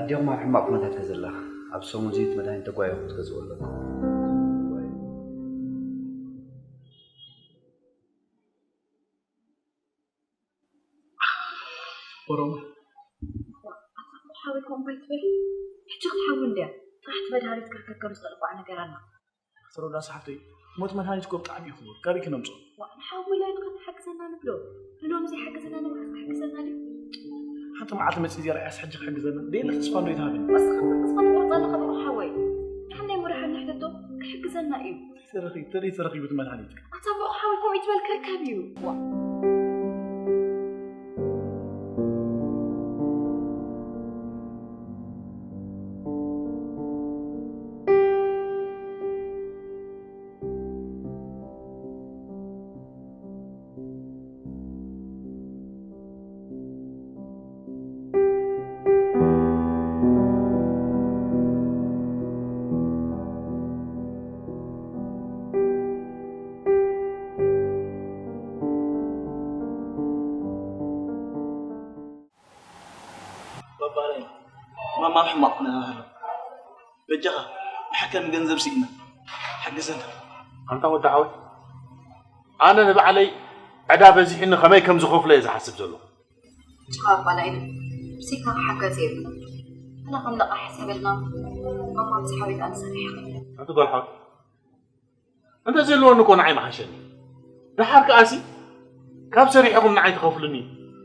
ዲኹም ኣብ ሕማቕ ኩነታት ከዘላ፣ ኣብ ሰሙን እዚ እቲ መድሃኒት ተጓይኹም ክትገዝእዎ ኣለኩም። ኦሮሞ። ኣታ ሓወይ ከምኡ ኣይትበል። ሕጂ ክትሓዊ እንድያ። ጥራሕ እቲ መድሃኒት ክርከብ ከም ዝኽእል እኳ ነገር ኣላ። ዶክተር ሮዳስ ሓፍተይ፣ ሞት መድሃኒት እኮ ብጣዕሚ እዩ ክቡር። ካበይ ክነምፅኦ? ዋ፣ ንሓዊ ኢልና ኢና ክንሓግዘና ንብሎ። ንሎሚ ዘይሓግዘና ንምሓዝ ክሕግዘና ድዩ? ሓንቲ መዓልቲ መፂእ ዘርኣያስ ሕጂ ክሕግዘና? ደየለ ተስፋ እንዶ ይትሃበኒ። ወስኻ ተስፋ ትቆርፅ ኣለኻ ብሩኽ ሓወይ። ንሓናይ መድሓኒ ንሕተቶ ክሕግዘና እዩ። ተረኺ-፣ ተደይ ተረኺቡ እቲ መድሃኒት? ኣታ ብሩኽ ሓወይ ከምኡ ይትበል ክርከብ እዩ። ዋ። ባባለይ፣ ማማ ኣብ ሕማቕ ኩነታት ኣሎ። በጃኻ፣ ብሓካይም ገንዘብ ስኢና። ሓግዘና። ኣንታ ወዲ ሓወይ፣ ኣነ ንባዕለይ ዕዳ በዚሑኒ ከመይ ከም ዝኸፍሎ እየ ዝሓስብ ዘለኹ። ጭኻ ባላይነ፣ ብዘይካ ሓጋዚ የብልና። ኣነ ከም ልቓሕ ሕሰበልና፣ ማማ ምስ ሓወይ ከኣ ንሰርሕ። ኣንቲ ጓል ሓወይ፣ እንተ ዘለወኒ እኮ ንዓይ ምሓሸኒ። ደሓር ከኣሲ፣ ካብ ሰሪሕኹም ንዓይ ትኸፍሉኒ፣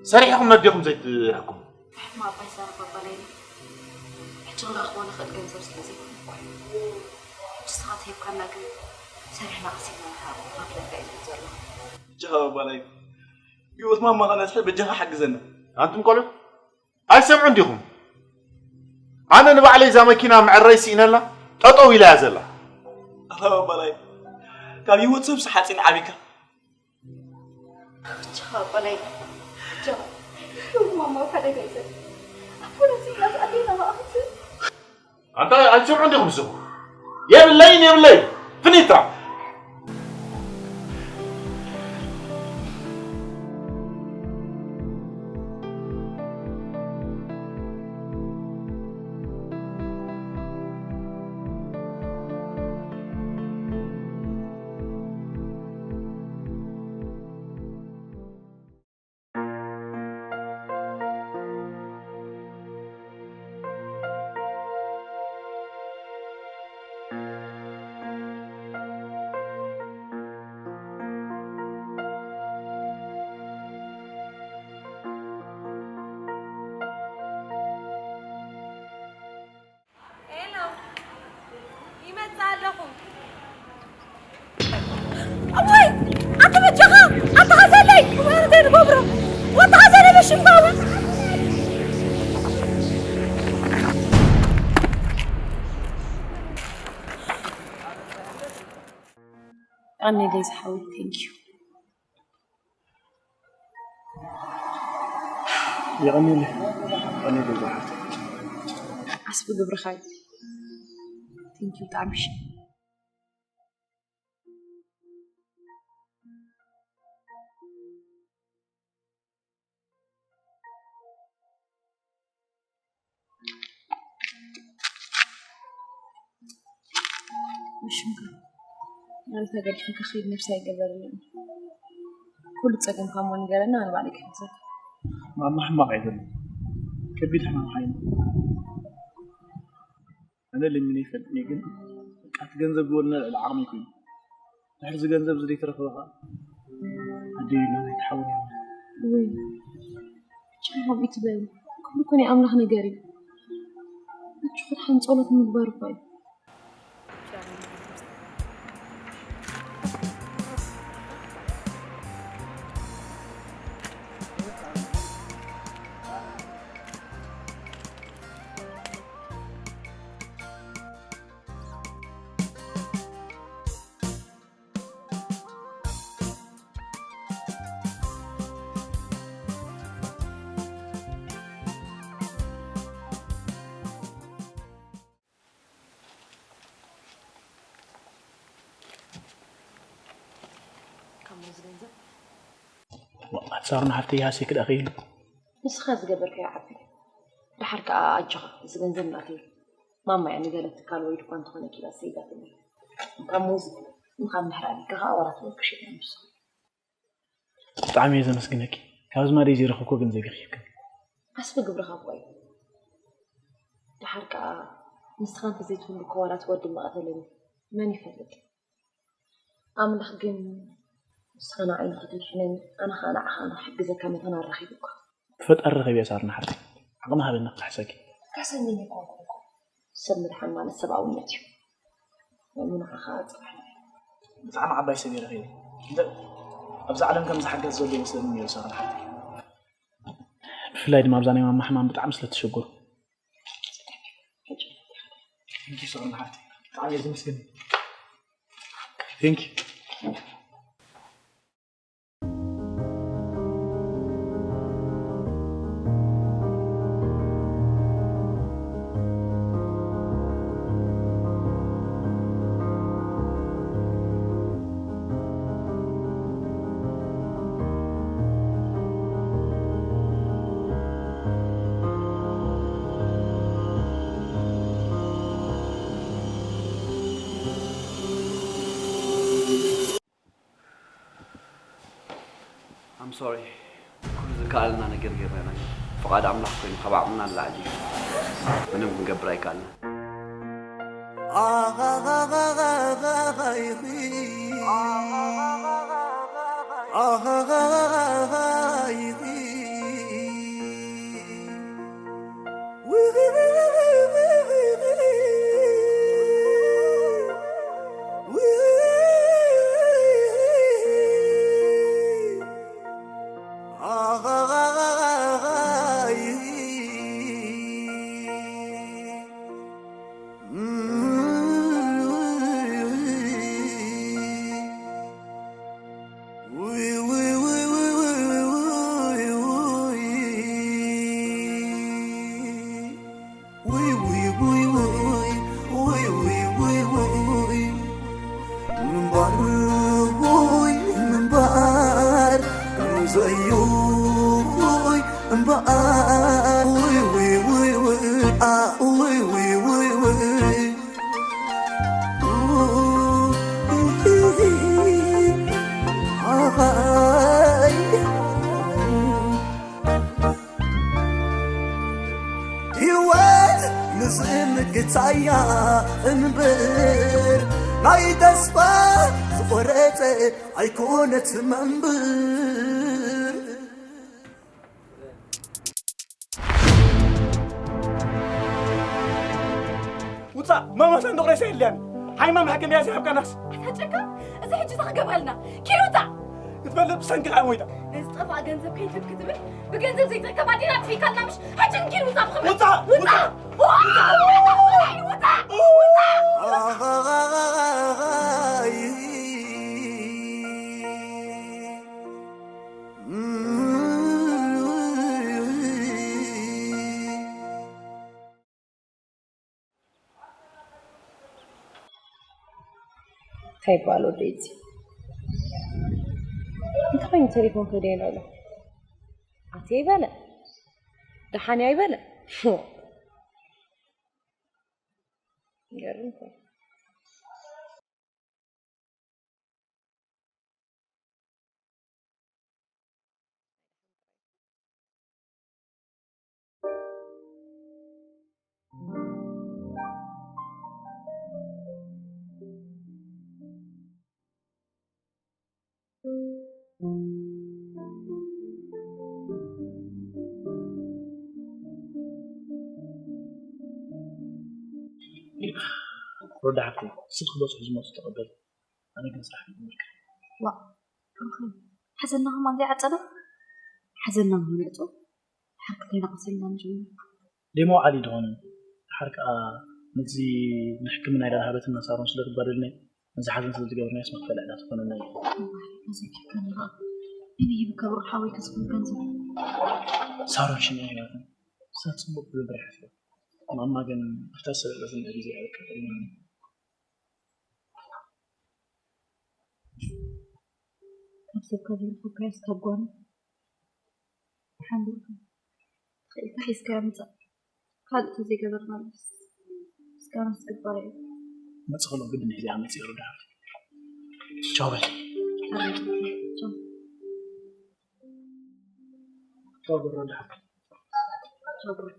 ሰሪሕኹም ነዴኹም ዘይትሕክሙ። ሕማ ኣባይ ዛረብ ኣባላይኒ፣ ሕጂ ክንረኽቦ ንኽእል ገንዘብ ስለ ዘይኮነ እኮ እዩ። ንስኻ ተሂብካና ግን፣ ሰሪሕና ቀሲብና ንሃቦ፣ ክኸፍለካ እዩ ዝብል ዘሎ። ጃ ኣባላይ፣ ህይወት ማማ ኸነድሕን በጃኻ ሓግዘና። ኣንቱም ቆልዑ፣ ኣይሰምዑን ዲኹም? ኣነ ንባዕለይ እዛ መኪና መዐረይ ስኢነላ ጠጠው ኢላ እያ ዘላ። ኣታ ኣባላይ፣ ካብ ህይወት ሰብሲ ሓፂን ዓቢካ። ብቻ ኣባላይ፣ ብቻ ማማ ኣብ ሓደጋ ይዘ ኣቦና ስኢና ዝኣዴና መኣኽት። ኣንታ ኣይትሰምዑን ዲኹም ንስኹም? የብለይን፣ የብለይን። ፍኒታ። ሄሎ፣ ይመጽእ ኣለኹ። እዋይ፣ ኣቲ በጃኻ፣ ኣቲ ኻዘለይ፣ እዋይ፣ እንታይ ንገብሮ? ወዲ ኻዘለይ፣ በሽምባዊ። ኣነ ደይ ዝሓወይ፣ thank you። የቐንየለይ። የቐንየለይ ዝሓፍተይ። ዓስቢ ግብርኻ እዩ። Thank you ብጣዕሚ እሺ። ብሽምካ ማለት ተገዲፈ ክኸይድ ነብሲ ኣይገበርልን። ኩሉ ጸገምካ እሞ ንገረና፣ ኣነ ባዕለይ ክሕግዘካ። ማማ ሕማቕ ኣይደለም። ከቢድ ሕማም ሓይሉ። ኣነ ለሚነ ይፈልጥኒ ግን በቃ እቲ ገንዘብ ዝበልና ልዕሊ ዓቕሚ ኮይኑ። ድሕሪ እዚ ገንዘብ እዚ ዘይተረኽበ ኸዓ ኣደይ ኢልና ኣይትሓውን እያ። ውይ፣ ቻው፣ ከምኡ ትበል። ኩሉ እኮ ናይ ኣምላኽ ነገር እዩ። በጃኹም ደሓን ጸሎት ምግባር እኮ እዩ። ካሞ እዚ ገንዘብ? ዋ፣ ኣቲ ሳሮን ሓፍተይ፣ ሃሴ ክደኣ ከይሉ። ንስኻ ዝገበርካዮ ዓቢ። ደሓር ከኣ ኣጆኻ፣ እዚ ገንዘብ ናተይ እዩ። ማማ እያ ንገለ ትካል ወይ ድኳን እንተኾነ ኪላ ሰይዳትኒ። ካብ መውዚ ንኻብ ምሕራድ ከኣ ወራት ወርቂ ሸይጠ ንሱ። ብጣዕሚ እየ ዘመስግነኪ። ካብ ኣዝማደይ ዘይረኸብኩ ገንዘብ ይኽፍልክን። ዓስቢ ግብርኻ እኮ እዩ። ደሓር ከኣ ንስኻ እንተዘይትህሉ ከዋላት ወዲ መቐተለኒ መን ይፈልጥ? ኣምላኽ ግን ንስኻ ንዓይ ንኽተድሕነኒ ኣነ ኸኣ ንዓኻ ንኽሕግዘካ መታን ኣራኺቡካ። ብፈጣሪ ረኸቢያ ሳርና ሓፍተይ። ዓቕሚ ሃበኒ ክሕሰኪ። ካሕሰኒ ኣይኮንኩን እኮ። ሰብ ምድሓን ማለት ሰብኣውነት እዩ። ሎሚ ንዓኻ ጽባሕ ንዓይ። ብጣዕሚ ዓባይ ሰብ እየ ረኺበ። እንተ ኣብዛ ዓለም ከምዚ ሓጋዚ ዘሎ ይመስለኒ ነይሩ ሳርና ሓፍተይ። ብፍላይ ድማ ኣብዛ ናይ ማማ ሕማም ብጣዕሚ ስለ እትሸገሩ። ሕጂ ሕጂ ሳርና ሓፍተይ። ብጣዕሚ እየ ዘመስግን። Thank you. I'm sorry. ኩሉ ዝከኣለና ነገር ጌርና ኢና። ፍቓድ ኣምላኽ ኮይኑ ካብ ዓቕምና ንላዕሊ እዩ። ምንም ክንገብር ኣይከኣልናን። ህይወት ንዝእምግታያ እምበር ናይ ተስፋ ዝቆረጸ ኣይኮነት መንብር። ውፃእ! ማማ ሳንዱቕ ሬሳ የለን። ሃይማም ሓኪም እያ ዝሃብካ ናስ። ኣታ ጨካ፣ እዚ ሕጂ እዛ ክገባልና። ኪድ ውፃእ! ክትበልዕ ብሰንኪ ከኣ ሞይታ። ነዚ ጠፋ ገንዘብ ከይትብ ክትብል ብገንዘብ ዘይትርከብ ኣዴና ኣጥፊእካልና ምሽ? ሕጂ ግን ኪድ ውፃእ ብኽብረት። ውፃእ! ውፃእ! ውፃእ! ውፃእ! ውፃእ! እንታይ ይበሃል ወደይ እዚ? እንታይ ኮይኑ ቴሌፎን ከይደ ይልዕሎ? ኣትየ ኣይበለ። ደሓን እየ ኣይበለ። ይገርም እኮ። ሮዳ ሓፍተይ፣ ስልኪ በጽሑ ዝመጹ ተቐበል። ኣነ ግን ስራሕ ክጅምር። ዋእ፣ ብሩኸይ፣ ሓዘንና ከማን ዘይዓጸና? ሓዘንና ምዃኑ ዕጹው? ሓቂ ከይና ቀሲልና ንጅምር። ደይ መውዓሊ ድኾነ። ድሓር ከኣ ነዚ ንሕክምና ኢላ ዝሃበትና ሳሮን ስለ ትጓደልና፣ ነዚ ሓዘን ስለ ዝገበርናዮስ መኽፈሊ ዕዳ ትኾነና እያ። እዋይ፣ ኣዘኪርካኒ ኸኣ። እኔ ይብከብሩ ሓወይ ከስኩል ገንዘብ። ሳሮን ሽምያ ህይወትና። እሳ ጽቡቕ ትገብር እያ ሓፍያ። ማማ ግን ኣብታ ዝሰበቐ ዝንኤ ግዜ ኣይቀበልናን። ካብ ሰብካ ዘይረኸብካዮስ ካብ ጓና ሓንቢብካ ተኽኢልካ ሒዝካዮ ምጻእ። ካልእ ተዘይገበርናሉስ ምስጋና ዝግባእ እዩ። መጽእ ከሎ ግድን ሒዘ መጽእ ይረዳል። ቻው በል። ቻው። ቻው በል። ቻው በል።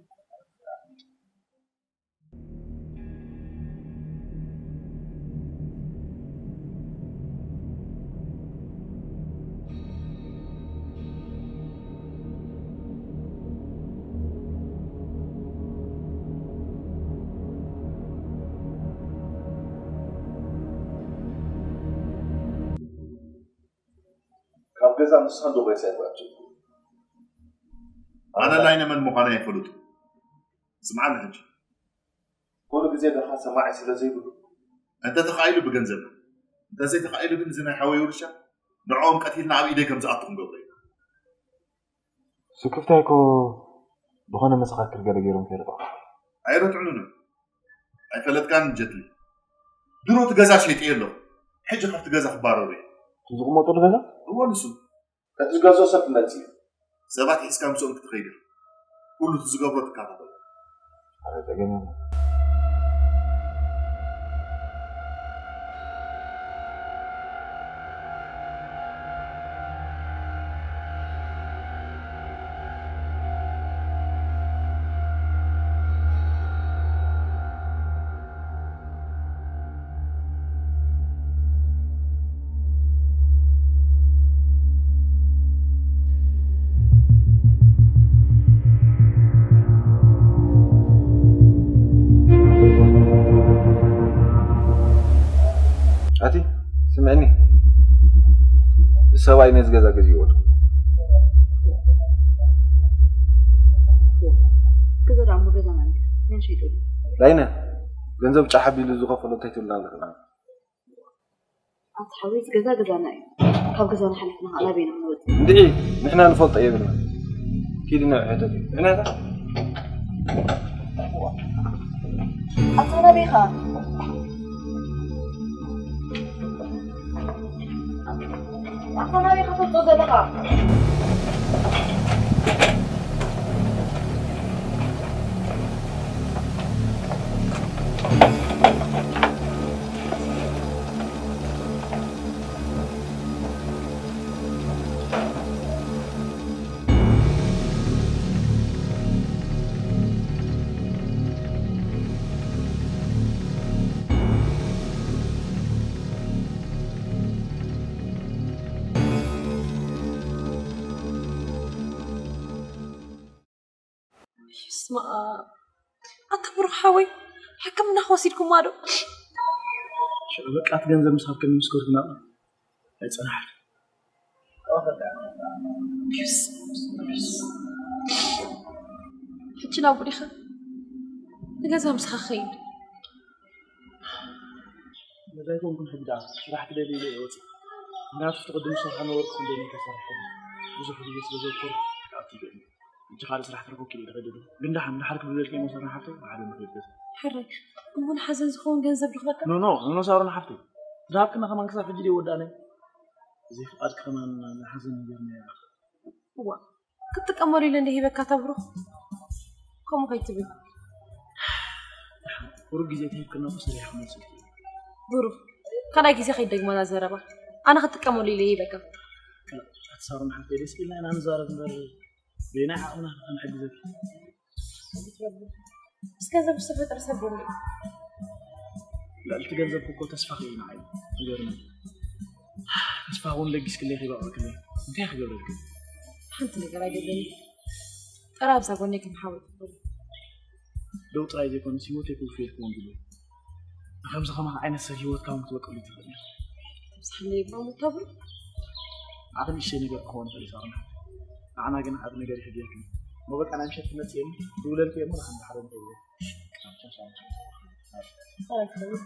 ካብ ገዛ ንስኻ እንዶ ኮይንካ ኣይኮነን። ኣነ ላይነ መን ምዃነይ ኣይፈልጡ። ስምዓኒ ሕጂ። ኩሉ ግዜ ደኻ ሰማዒ ስለ ዘይብሉ። እንተ ተኻኢሉ ብገንዘብ፣ እንተ ዘይተኻኢሉ ግን እዚ ናይ ሓወይ ውርሻ ንዕኦም ቀቲልና ኣብ ኢደይ ከም ዝኣቱ ክንገብሮ ኢና። ስክፍታይ እኮ ዝኾነ መሰኻክር ገለ ገይሮም ከይረትዑ። ኣይረትዑን እዮም። ኣይፈለጥካን ጀትሊ። ድሮ እቲ ገዛ ሸይጠዮ ኣለኹ። ሕጂ ካብቲ ገዛ ክባረሩ እዮም። እቲ ዝቕመጡሉ ገዛ? እወ ንሱ። እቲ ዝገዝኦ ሰብ ክመጽእ እዩ። ሰባት ሒዝካ ምስኦም ክትኸይድ ኢኻ። ኩሉ እቲ ዝገብሮ ትከታተሎ። ኣረ ጸገም የለን። ኣቲ ስምዕኒ፣ ሰብኣይ ነዚ ገዛ ገዚእዎ ኣሎ። ገዛ ደኣ እሞ ገዛና እንድዩ። መን ሸይጡ? ላይነ፣ ገንዘብ ጫሕ ኣቢሉ ዝኸፈሎ እንታይ ትብልና ኣለኺ? ኣቲ ሓወይ፣ እዚ ገዛ ገዛና እዩ። ካብ ገዛና ሓሊፍና ኸኣ ናበይ ኢና ክንወጽእ? እንድዒ፣ ንሕና ንፈልጦ የብልና። ኪዲ ንዕሕተት እዩ። ንሕና ኣታ ናበይ ኢኻ? ኣታ ናበይ ኢኻ ተውጽኦ ዘለኻ? ስማ፣ ኣታ ብሩኽ ሓወይ፣ ሕክምና ክወሲድኩማ ዶ? ሽዑ በቃ፣ እቲ ገንዘብ ምስ ሃብክኒ ምስ ከድኩ ናብኣ ኣይጸናሕኩ። ፒዩስ፣ ፒዩስ። ሕጂ ናብ ዲኻ? ንገዛ ምሳኻ ክኸይድ። ገዛ ኣይኮንኩን ሕጂ ደኣ፣ ስራሕ ክደሊ ኢለ እየ ወጺእ። ምኽንያቱ፣ እቲ ቅድም ዝሰርሖ ነበርኩ፣ ክንደይ ነይረ ዝሰርሕ። ብዙሕ ግዜ ስለ ዘውከርኩ፣ ክኣቱ ይግእኒ። ሕጂ ካልእ ስራሕ ተረኺቡ ኢለ ዝኸይድ። ግን ደሓን፣ ደሓር ክብለልኪ እሞ፣ ሳሮን ሓፍተይ፣ ብሓደ ንኸይድ ገዛ። ሕራይ፣ እሞ ንሓዘን ዝኸውን ገንዘብ ዶ ክህበካ? ኖ፣ ኖ፣ ኖ፣ ኖ፣ ሳሮን ሓፍተይ። ዝሃብክና ከማን ክሳብ ሕጂ ደይወዳእናዮ። ብዘይ ፍቓድኪ ከማን ንሓዘን ነጊርናዮ። እዋ፣ ክትጥቀመሉ ኢለ እንደ ሂበካ፣ ኣታ ብሩኽ፣ ከምኡ ከይትብል። ቁሩብ ግዜ ተሂብክና እኮ ሰሪሓ ክመልሰልኪ እየ። ብሩኽ፣ ካልኣይ ግዜ ከይትደግማ እዛ ዘረባ። ኣነ ክትጥቀመሉ ኢለ እየ ሂበካ። ኣቲ ሳሮን ሓፍተይ፣ ደስ ኢልና ኢና ንዛረብ እምበር፣ በየናይ ዓቕምና ከ ክንሕግዘኪ? ምስ ገንዘብ ዝተፈጥረ ሰብ የለን። ልዕሊ እቲ ገንዘብ እኮ ተስፋ ክኢልና እዩ። ንገርኒ። ተስፋ እውን ለጊስክለይ ከይበቕዕክለይ። እንታይ ክገብረልኪ? ሓንቲ ነገር ኣይደለኒ። ጥራይ ኣብዛ ጎነይ ከም ሓወይ ትኹን። ደው ጥራይ ዘይኮነስ ህይወተይ ክውፍየልኪ እውን ድልየ። ንከምዚ ከማን ዓይነት ሰብ ህይወትካ እውን ክትበቅሉ ትኽእል ኢኻ። ተብዝሓለይ እባ እሞ፣ ኣታ ብሩኽ። ንዓኺ ንእሽተይ ነገር ክኸውን ይኽእል እዩ፣ ሳሮን። ንዓና ግን ዓቢ ነገር ይሕግዘኪ። እሞ በቃ፣ ናይ ምሸት ትመጽእ እሞ፣ ትውለልኪ እሞ፣ ንሓንቲ ሓደ ንኸይድ። ቻው፣ ሳሮን።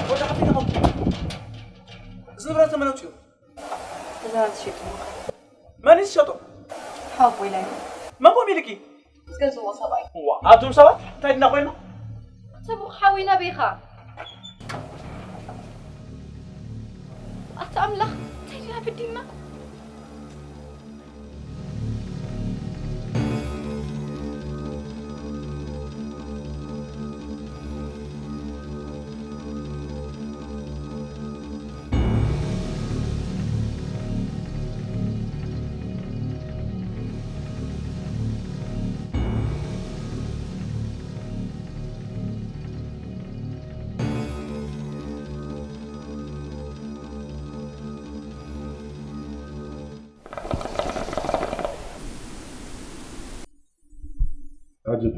ወዲ ሓፍተይ ተኸም-፣ እዚ ንብረት ተመን ኣውፅኡ? እዛ መን እዩ ዝሸጦ? ሓወቦይ ላይ መን ኮም ኢልኪ? ዝገዝእዎ ሰብኣይ። ዋ፣ ኣቱም ሰባት እንታይ ድና ኮይና? ጽቡቕ ሓወይ ናበይ ኢኻ? ኣታ ኣምላኽ እንታይ ድና በዲልና? ኣጅብ።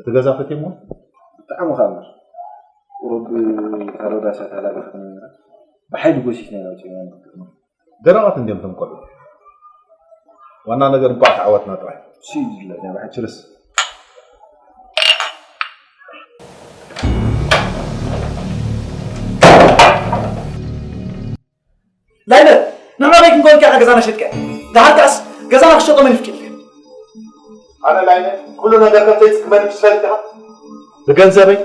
እቲ ገዛ ፈትየሞ? ብጣዕሚ ካብ ቁሩብ ካሮዳሳ ተላቢኽኒ ነይራ። ብሓይሊ ጎሲስና ኢና ኣውፂእና ንክትማ። ደረቓት እንዲዮም እቶም ቆልዑ። ዋና ነገር እንኳዕ ተዓወትና ጥራይ። ሲ ይድለ፣ ናይ ብሓጭርስ። ላይነ፣ ንዕና በይ ክንኮንካ ኢኻ ገዛና ሸጥካ? ደሓር ከኣስ ገዛና ክሸጦ መን ይፍቅድ? ኣነ ላይነ፣ ኩሉ ነገር ከም ዘይጽግመኒ ትፈልጥ ኢኻ። ብገንዘበይ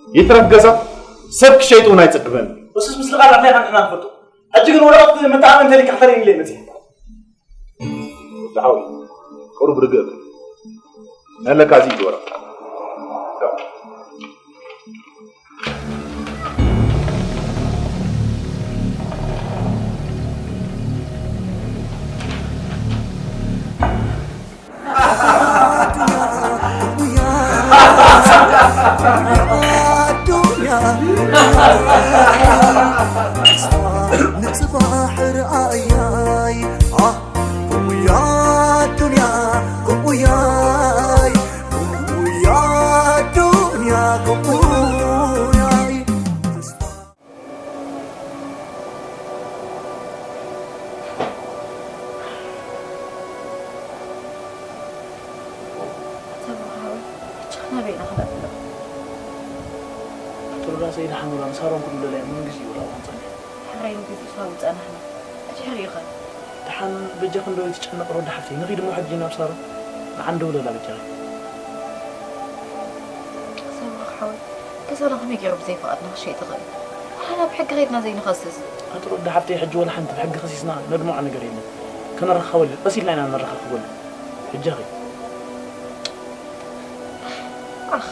ይትረፍ ገዛ ሰብ ክሸይጥ እውን ኣይጽግመኒ። እሱስ ምስልኻ ዳዕና ኢኻ ንሕና ንፈልጦ። ሕጂ ግን ወረቐት መተኣመን ተሊካ ክተርእየኒ ኢለ መጺአ። ዝሓወይ፣ ቁሩብ ርግእ በል። ኣለካ እዚ እዩ ወረቐት። ተባሃዊ፣ ሕጂ ኸ ናበይ ኢና ክንብል? ኣቶ ሮዳስ፣ ኢድሓን ውራን ሳሮን ክብሉ ደለዮም ምን ግዜ ይውራዎም ጸኒሑ። ሕራይ ንግዜ ሳቡ ጸናሕና። ሕጂ ሕሪእኻ። ደሓን በጃኺ እንዶ ይትጨነቕ ሮዳ ሓፍተይ፣ ንኺድ እሞ ሕጂ ናብ ሳሮን። ንዓ እንደውለላ በጃኺ። ሳቡ ሓወይ፣ ገዛና ከመይ ገይሩ ብዘይ ፍቓድና ክሸይጥ ይኽእል? ንሕና ብሕጊ ኸይድና ዘይንኸስስ? ኣቲ ሮዳ ሓፍተይ፣ ሕጂ ወላ ሓንቲ ብሕጊ ከሲስና ነድምዖ ነገር የለን። ክንረኻኸበሉ፣ ቀስ ኢልና ኢና ንረኻኸበሉ። በጃኺ። ኣኽ።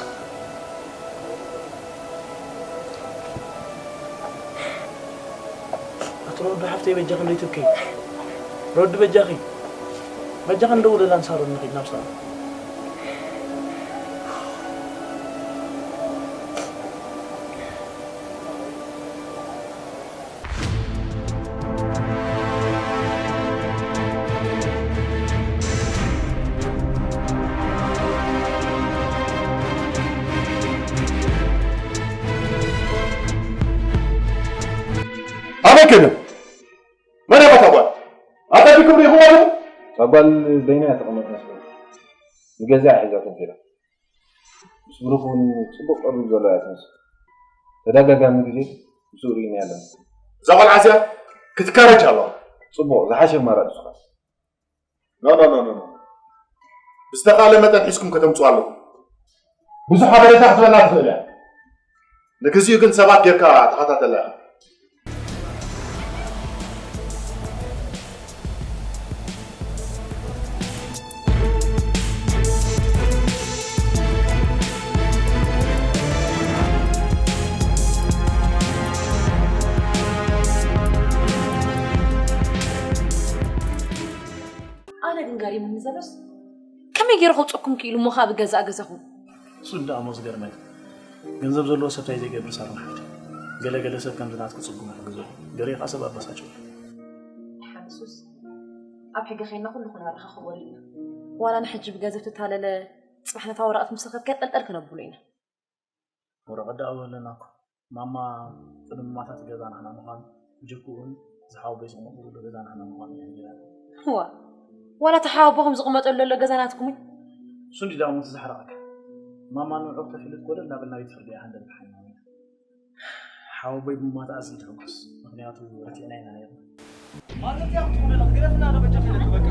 ኣቲ ሮዲ ሓፍተይ በጃኺ እንዶ ይትብከይ። ሮዲ በጃኺ። በጃኺ እንደውለላ ንሳሮን ንኺድ ናብ ሳሮን። ኣበይ ከይዶም? መን እያ እታ ጓል? ኣጸቢቅኩም ርኢኹማ ዲኹም? እታ ጓል በይና እያ ተቐመጥ መስለኒ። ንገዚኣ ሒዛቶም ከይዳ። ምስ ብሩኽ እውን ጽቡቕ ቅርርብ ዘለዋ እያ ትመስል። ተደጋጋሚ ግዜ ምስኡ ርኢናያ ኣለና። እዛ ቖልዓ እዚኣ ክትካረጅ ኣለዋ። ጽቡቕ፣ ዝሓሸ ኣማራጺ እሱ ኸኣ። ኖ፣ ኖ፣ ኖ፣ ኖ፣ ኖ። ብዝተኻእለ መጠን ሒዝኩም ከተምጽኡ ኣለኩም። ብዙሕ ሓበሬታ ክትበና ትኽእል እያ። ንግዚኡ ግን ሰባት ጌርካ ተኸታተላ ኢኻ። ኣነ ግን ገሪሙኒ ዘሎስ፣ ከመይ ገይሩ ከውጽኣኩም ክኢሉ እሞ ከኣ ብገዛእ ገዛኹም? እሱ እንዳ እሞ ዝገርመኒ፣ ገንዘብ ዘለዎ ሰብ እንታይ ዘይገብር ሳሮን ሓፍተይ። ገለ ገለ ሰብ ከምዚ ናትኪ ጽጉም ይሕግዞ። ገለ ከኣ ሰብ ኣበሳጭዎ። ሓንሱስ ኣብ ሕጊ ኸይድና ኩሉ ክነረኻኽበሉ ኢና። ዋላ ንሕጂ ብገንዘብ ትታለለ፣ ጽባሕ ነታ ወረቐት ምስ ረኸብክያ ጠልጠል ክነብሎ ኢና። ወረቐት ደኣ ኣለና እኮ። ማማ ቅድሚ ማማ እቲ ገዛ ናህና ምዃኑ፣ ጅክኡን ዝሓወቦይ ዝቕመጥሉ ዘሎ ገዛ ናህና ምዃኑ እያ ነጊራትኒ። እዋ፣ ዋላ እቲ ሓወቦኹም ዝቕመጠሉ ዘሎ ገዛ ናትኩም እዩ? እሱ እንዲ ደኣ እሞ እቲ ዘሕረቐካ። ማማ ንዑቕ ተፊልጥ ጎደል እናበልና ቤት ፍርዲ እያ ሃንደበት ሓይና። ሓወቦይ ብሞታ ኣዝዩ ትሕጉስ፣ ምኽንያቱ ረቲዕና ኢና ነይርና። ማለት ያው ትኹን ለኽ ግረፍና ነው በጃ ከለክ በቃ።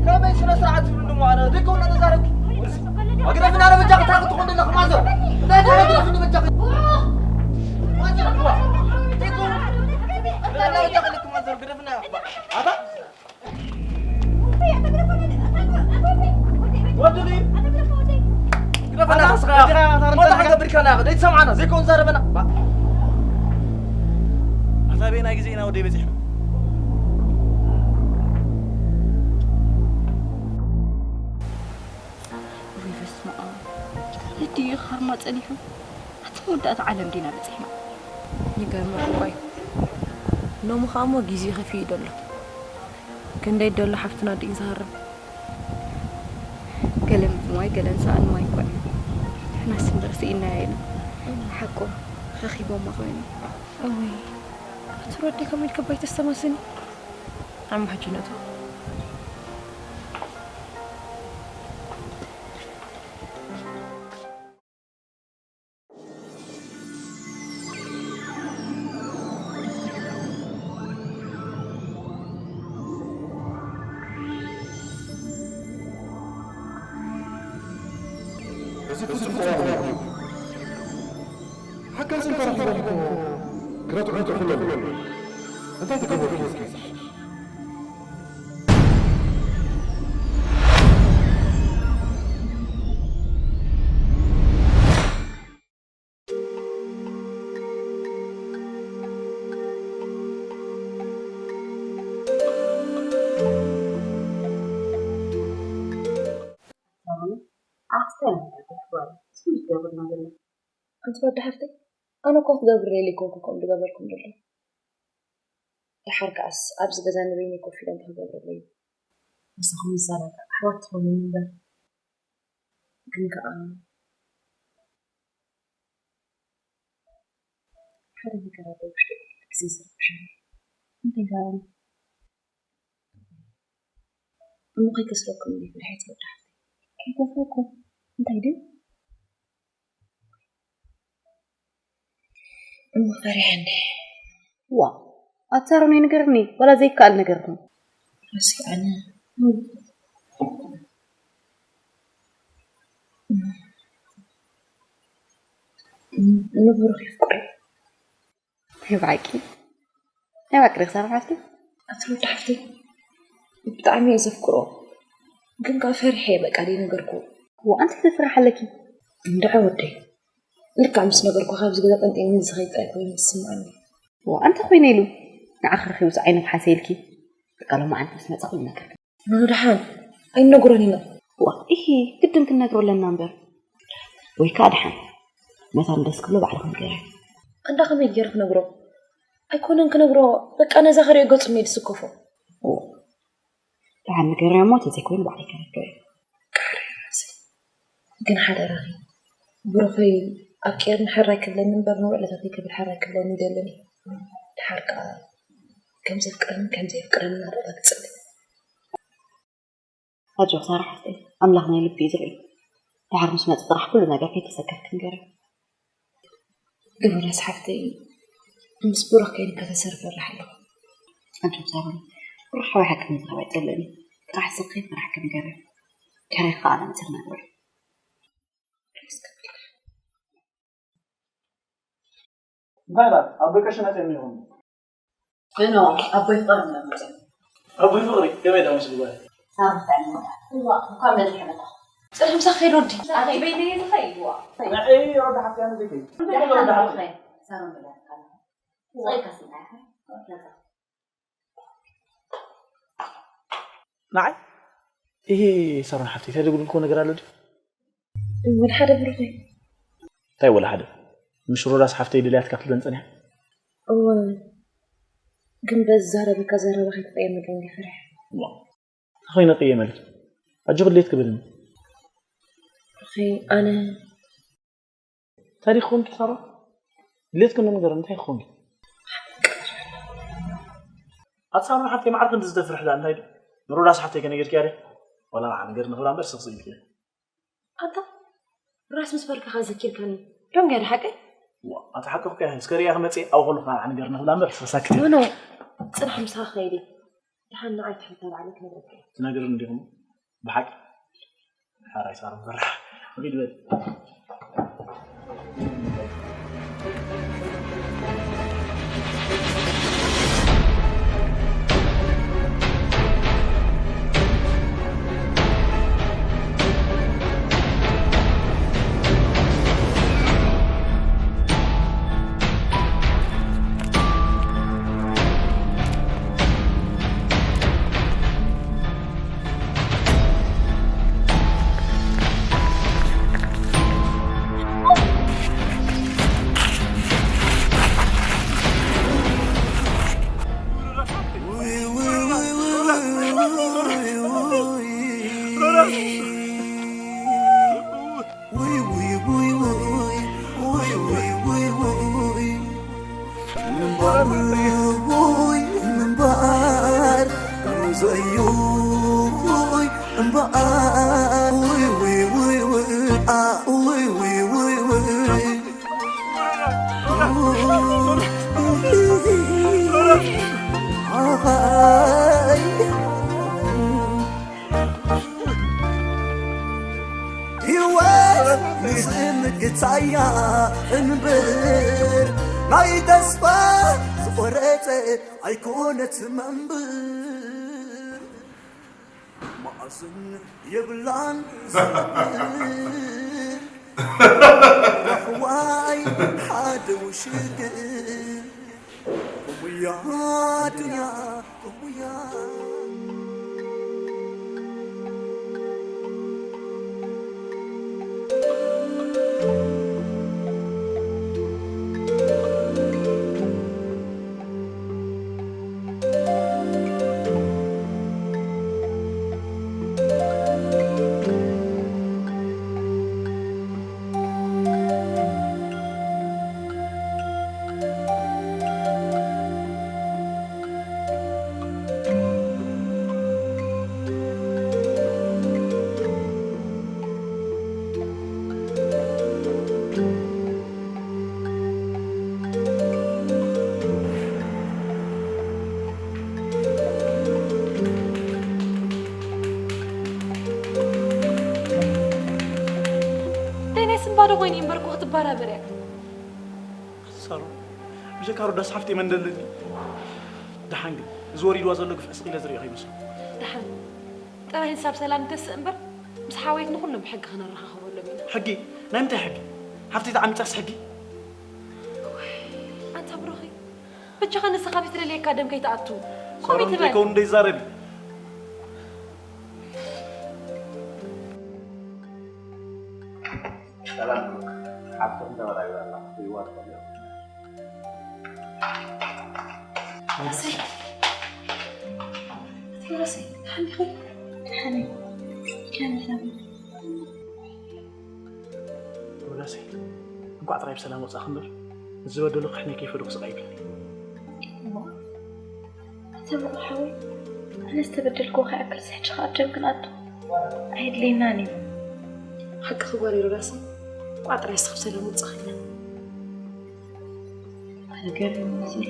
ከመይ ስነ ስርዓት ትብሉ እንደሞ ኣነ ደቀው ነው ተዛረብ። ግረፍና ነው በጃ ከታክ ትኹን ለኽ ማዘር። እንታይ ደረግ ግረፍኒ በጃ። ማዘር ዋ። ደቀው ነው በጃ ከለክ ማዘር ግረፍና። ኣታ ወዲ ግረፍና። ኣታ ስኻ። ወዲ ሓገ ብድካ ና ደይ ትሰምዓና ዘይኮን ዛረበና። ኣታ ቤና ግዜ ኢና ወደይ በጺሕና። ወይ በስመ ኣብ። ነዲ እዩ ኸርማ ጸኒሑ። ኣቲ መወዳእታ ዓለም ዲና በጺሕና። ይገርመኩም እኳ እዩ። ሎሚ ኸኣ እሞ ግዜ ከፊኡ ደሎ። ክንደይ ደሎ ሓፍትና ድዩ ዝሃርም? ገለን ብማይ፣ ገለን ሰኣን ማይ እኳ እዩ። ንሕናስ እምበር ስኢናዮ ኢና። ሓቆም ረኺቦማ ኮይኖም። እውይ፣ ኣቲ ሮዲ ከመይ ኢልካ ባይ ተስተማስኒ? ዓሚ ሕጂ ነቱ። እዚ ፍጹም ተራኺቡ። ሓጋዚ እንተረኺቦም እኮ ክረትዑ ይጥርሑ ኣለዉ። እንታይ ትገብሩ እስኪ? ኣቲ ወዲ ሓፍተይ፣ ኣነ እኳ ክገብር ደልየ ኣይኮንኩ ከምኡ ዝገበርኩም ዘሎ። ደሓር ከኣስ ኣብዚ ገዛ ንበይነይ ኮፍ ኢለ እንታይ ክገብረለይ? ምሳኹም ይዘናጋዕ ኣሕዋት ትኾኑኒ እምበር። ግን ከኣ ሓደ ነገር ኣሎ ውሽጠይ ግዜ ዝረብሸኒ። እንታይ ይዛረብ? እሞ ከይከስረኩም ኢለ ፍርሐት ወዳሕ። ከይከስረኩም? እንታይ ድዩ? እሞ ፈሪሐ እንደ። ዋ፣ ኣትሳሮን ኣይንገርኒ፣ ዋላ ዘይከኣል ነገርኩም። ረሲዐኒ። ንብሩኽ ይፍቅሮ። ናይ ብሓቂ? ናይ ብሓቂ ዲኺ ሳራ ሓፍቲ? ኣቲ ሮዳ ሓፍቲ፣ ብጣዕሚ እየ ዘፍቅሮ። ግን ከኣ ፈሪሐ እየ በቃ ዘይነገርኩዎ። ዋ፣ ኣንቲ ትፍርሒ ኣለኪ። እንድዒ ወደይ። ልክዕ ምስ ነገርኩ ካብዚ ገዛ ጠንጢኒ ዝኸይድ ጥራይ ኮይኑ ዝስምዓኒ። ዋ፣ ኣንተ ኮይነ ኢሉ ንዓኺ ረኺቡስ ዓይኑ ክሓሰ ኢልኪ። በቃ ሎማዓንቲ ምስ መጸ ኩሉ ነገር። ንደሓን ኣይንነግሮን ኢና። ዋ፣ ኢሂ፣ ግድን ክንነግሮ ኣለና እምበር። ወይ ከኣ ደሓን ነታ ንደስ ክብሎ ባዕልኺ ንገርያ። እንዳ ከመይ ገይረ ክነግሮ? ኣይኮነን ክነግሮ፣ በቃ ነዛ ክሪኦ ገጹ እየ ዝስከፎ። ኦ፣ ደሓን ንገርያ እሞ፣ ተዘይኮይኑ ባዕለይ ከነግሮ እየ። ቃሪ ራሰይ። ግን ሓደራኺ፣ ብሩኸይ ኣብ ቀየርኒ ሕራይ ክብለኒ እምበር፣ ንውዕለታተይ ክብል ሕራይ ክብለኒ ኣይደልን እዩ። ደሓር ከኣ ከም ዘፍቅረኒ ከም ዘየፍቅረኒ እናረጋግጸለይ። ኣጆኺ ሳራ ሓፍተይ፣ ኣምላኽ ናይ ልቢ እዩ ዝርኢ። ደሓር ምስ መጸ ጥራሕ ኩሉ ነገር ከይተሰከፍኪ ንገርዮ። ግን ወላስ ሓፍተይ፣ ምስ ብሩኽ ከይንከታተል ፈራሕ ኣለኹ። ኣጆኺ ሳሮን፣ ብሩኽ ሓወይ ሓቂ ምዝራብ ኣይጸልእን እዩ። ጥራሕ ስኺ ፈራሕኪ ንገርዮ። ድሕሪ ከኣ ንጽር ነግርዮ። እንታይ ኢላ? ኣቦይ ቀሺ መጺኦም ይኾኑ። ኖ፣ ኣቦይ ፍቕሪ እዮም መጺኦም። ኣቦይ ፍቕሪ፣ ከመይ ደኣ ምስ ጉባኤ? ሳምንት ኣልሞታ። እዋ፣ እንኳን በደሕና መጣ። ጽንሕ ምሳኺ ከይድ ወዲ። ኣኺ በይነይ ዝኸይድ፣ እዋ። ንዒ፣ ወዲ ሓፍቲ፣ ኣነ ዘይከይድ። እንታይ ደሓን ወዲ ሓፍቲ? ሳሮን ብላ ትካላ። እዋ። ጽሬት ካስና፣ ነጻ። ንዓይ? ኢሂ፣ ሳሮን ሓፍተይ፣ እንታይ ዘጉደልክዎ ነገር ኣሎ ድዩ? ወላ ሓደ ብሩኸይ። እንታይ ወላ ሓደ? ምሽ ሮዳስ ሓፍተይ ደልያትካ ክትብለኒ ጸኒሓ? እወ፣ ግን በዚ ዝዛረበካ ዘረባ ከይትቕየመለይ እንድየ ፈሪሐ። ዋ፣ እንታይ ኮይነ ክቕየመልኪ? ኣጆኺ ድሌት ክብልኒ። ብሩኸይ፣ ኣነ እንታይ ዲኺ ኮንኪ ሳሮን? ድሌትኪ እንዶ ንገርኒ፣ እንታይ ኮንኪ? ኣቲ ሳሮን ሓፍተይ፣ ማዕረ ክንዲ ዝተፍርሕላ እንታይ ድዩ? ንሮዳስ ሓፍተይ ከነገርክያ ድዩ? ዋላ ንዓ ነገር ንኽብላ እምበር ስቕ ስቕ ኢልክያ። ኣታ ራስ ምስ በልካኻ ዘኪርካኒ። ዶንጋ ድሓቀይ? ዋ፣ ኣቲ ሓቂ እኮ እያ። እስከ ሪኣ ክመጽእ ኣብኡ ከለኹ ንዓ ነገር ንኽብላ እምበር ስቕ ሳክት። ኖ፣ ኖ፣ ጽናሕ ምሳኻ ከይዲ። ሃና ኣይትሕታ ባዕለ ክነግረካ እየ። ትነግርኒ እንዲኹም ብሓቂ? ሓራይ ሳሮን ፈራሕ። ቢድ በል። ውይ ውይ ውይ ውይ ውይ ውይ ውይ ውይ ውይ ምንባር ውይ ምንባር ዘዩ ውይ እምበኣር ውይ ውይ ውይ ውይ ኣ ውይ ውይ ውይ ውይ ኣይ ህይወት ንዝምግታያ እንብር ናይ ተስፋ ዝቆረጸ ኣይኮነት መንብር ማእዝን የብላን ዝብር ራሕዋይ ሓደ ውሽግር እሙያ ዱንያ እሙያ ደይናይ ስንባዶ ኮይነ እምበር እኮ ክትበራበር እያ። ሳሮን፣ ብጀካ ሮዳስ ሓፍተይ መን ደለኒ? ደሓን ግን፣ እዚ ወሪድዋ ዘሎ ግፍዒ ስቕ ኢለ ዝርእዮ ከይመስሎ። ደሓን፣ ጥራይ ንሳብ ሰላም ንተስእ እምበር፣ ምስ ሓወየት ንኹሉ ብሕጊ ከነረኻኽበሎም ኢና። ሕጊ? ናይ ምንታይ ሕጊ? ሓፍተይ ተዓሚጻስ ሕጊ? ኣንታ ብሩኸይ፣ በጃኻ ንስኻ ብትደልየካ ደም ከይትኣቱ። ከምኡ ሳሮን ይትበል። ዘይከውን ዘይዛረብ እዩ። ሰላም ብሩክ፣ ሓፍትኹም ተበራቢራ ኣላ፣ ክትሪእዋ ትኽእሉ ኢኹም። ሮዳሰይ፣ ኣቲ ሮዳሰይ፣ ደሓን ዲኺ? ደሓን እየ። ከመይ ሰላም? ሮዳሰይ፣ እንኳዕ ጥራይ ብሰላም ወጻእኺ እምበር፣ ንዝበደሉኺ ሕነ ከይፈደኹ ስቕ ኣይብለኒ። እሞ፣ ኣቲ ብሩኽ ሓወይ፣ ኣነ ዝተበደልክዎ ከይኣክልስ ሕጂ ኸኣ ኣብ ደም ክንኣቱ ኣየድልየናን እዩ። ሓቅኺ ጓለይ ሮዳሰይ፣ እንኳዕ ጥራይ ንስኺ ብሰላም ወጻእኺ። ኣነ ገሪሙኒ ዘሎ።